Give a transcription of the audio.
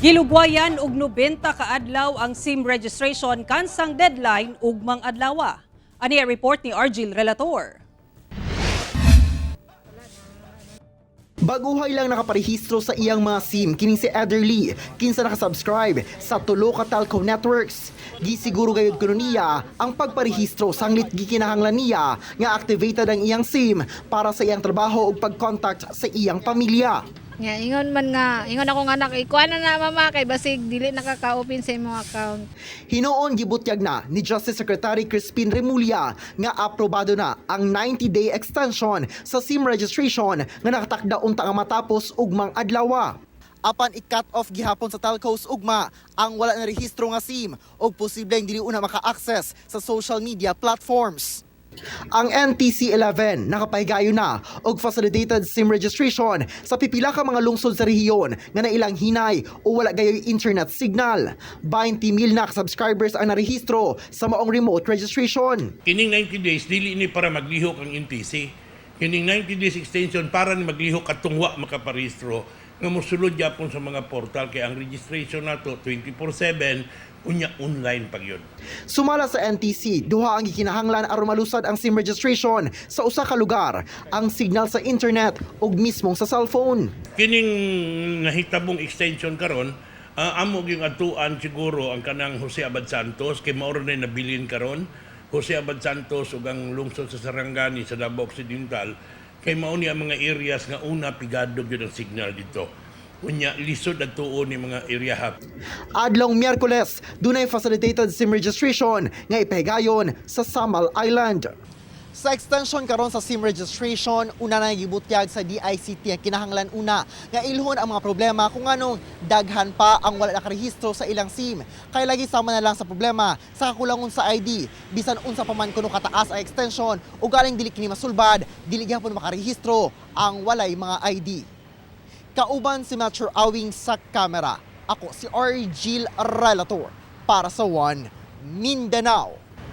Gilugwayan og 90 ka adlaw ang SIM registration kansang deadline ugmang adlawa. Ani ang report ni Argil Relator. Baguhay lang nakaparehistro sa iyang mga SIM kining si Ederly, kinsa nakasubscribe sa tulo ka telco networks. Gisiguro gayud kuno niya ang pagparehistro sanglit gikinahanglan niya nga activated ang iyang SIM para sa iyang trabaho ug pag-contact sa iyang pamilya. Nga ingon man nga, ingon akong anak, ikuha na na mama kay basig dili nakaka-open sa imong account. Hinoon gibutyag na ni Justice Secretary Crispin Remulla nga aprobado na ang 90-day extension sa SIM registration nga nakatakda unta nga matapos ugmang adlawa. Apan i-cut off gihapon sa telcos ugma ang wala na rehistro nga SIM og posibleng dili una maka-access sa social media platforms. Ang NTC 11 nakapahigayon na og facilitated SIM registration sa pipila ka mga lungsod sa rehiyon nga nailang hinay o wala gayoy internet signal. 20 mil na ka subscribers ang narehistro sa maong remote registration. Kining 90 days dili ni para maglihok ang NTC. Kining 90 days extension para ni maglihok katong wa makaparehistro nga mosulod gyapon sa mga portal kay ang registration nato 24/7 unya online pag yun. Sumala sa NTC, duha ang gikinahanglan aron malusad ang SIM registration sa usa ka lugar, ang signal sa internet ug mismong sa cellphone. Kining nahitabong extension karon, amo gyung adtuan siguro ang kanang Jose Abad Santos kay mao ra na nabilin karon. Jose Abad Santos ug ang lungsod sa Sarangani sa Davao Occidental kay mao ni ang mga areas nga una pigado gyud ang signal dito. Unya lisod adtuon ni mga area hub. Adlong Miyerkules, dunay facilitated SIM registration nga ipahigayon sa Samal Island. Sa extension karon sa SIM registration, una na gibutyag sa DICT ang kinahanglan una nga ilhon ang mga problema kung anong daghan pa ang wala nakarehistro sa ilang SIM. Kay lagi sama na lang sa problema sa kakulangon sa ID, bisan unsa pa man kuno kataas ang extension o galing dili kini masulbad, dili gyapon makarehistro ang walay mga ID. Kauban si Melcher Awing sa kamera. Ako si Argil Relator para sa One Mindanao.